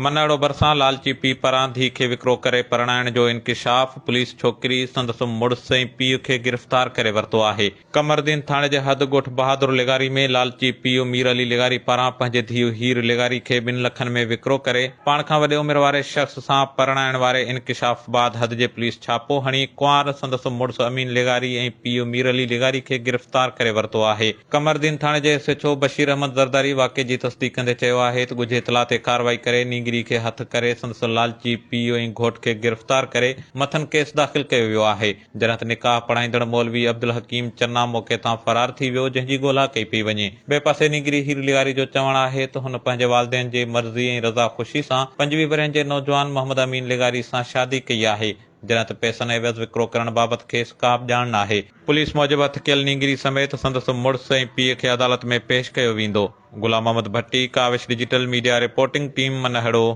منهڙو ڀرسان لالچي پيء پاران ڌيء کي وڪرو ڪري پرڻائڻ جو انڪشاف، پوليس ڇوڪري، سندس مڙس ۽ پيء کي گرفتار ڪري ورتو آهي. قمردين ٿاڻي جي حد ڳوٺ بهادر لغاري ۾ لالچي پيء مير علي لغاري پاران پنهنجي ڌيء هير لغاري کي ٻن لکن ۾ وڪرو ڪري پاڻ کان وڏي عمر واري شخص سان پرڻائڻ واري انڪشاف بعد حد جي پوليس ڇاپو هڻي ڪنوار، سندس مڙس امين لغاري ۽ پيء مير علي لغاري کي گرفتار ڪري ورتو آهي. قمردين ٿاڻي جي S H O Bashir Ahmed Zardari واقعي جي تصديق ڪندي چيو آهي ته ڳجهي اطلاع تي ڪارروائي ڪري نينگري کي هٿ ڪري سندس لالچي پيء ۽ گهوٽ کي گرفتار ڪري مٿن ڪيس داخل ڪيو ويو آهي جڏهن ته نڪاح پڙهائيندڙ مولوي عبدالحڪيم چنا موقعي تان فرار ٿي ويو جنهن جي ڳولا ڪئي پئي وڃي. ٻئي پاسي نينگري هير لغاري جو چوڻ آهي ته هن پنهنجي والدين جي مرضي ۽ رضا خوشي سان 25 ورهين جي نوجوان محمد امين لغاري سان شادي ڪئي آهي جڏهن ته پئسن عيوض وڪرو ڪرڻ بابت کيس ڪا به ڄاڻ ناهي. پوليس موجب هٿ ڪيل نينگري سميت سندس مڙس ۽ پيء کي عدالت ۾ پيش ڪيو ويندو. Ghulam Muhammad Bhatti, Kawish digital media reporting team, Manhro.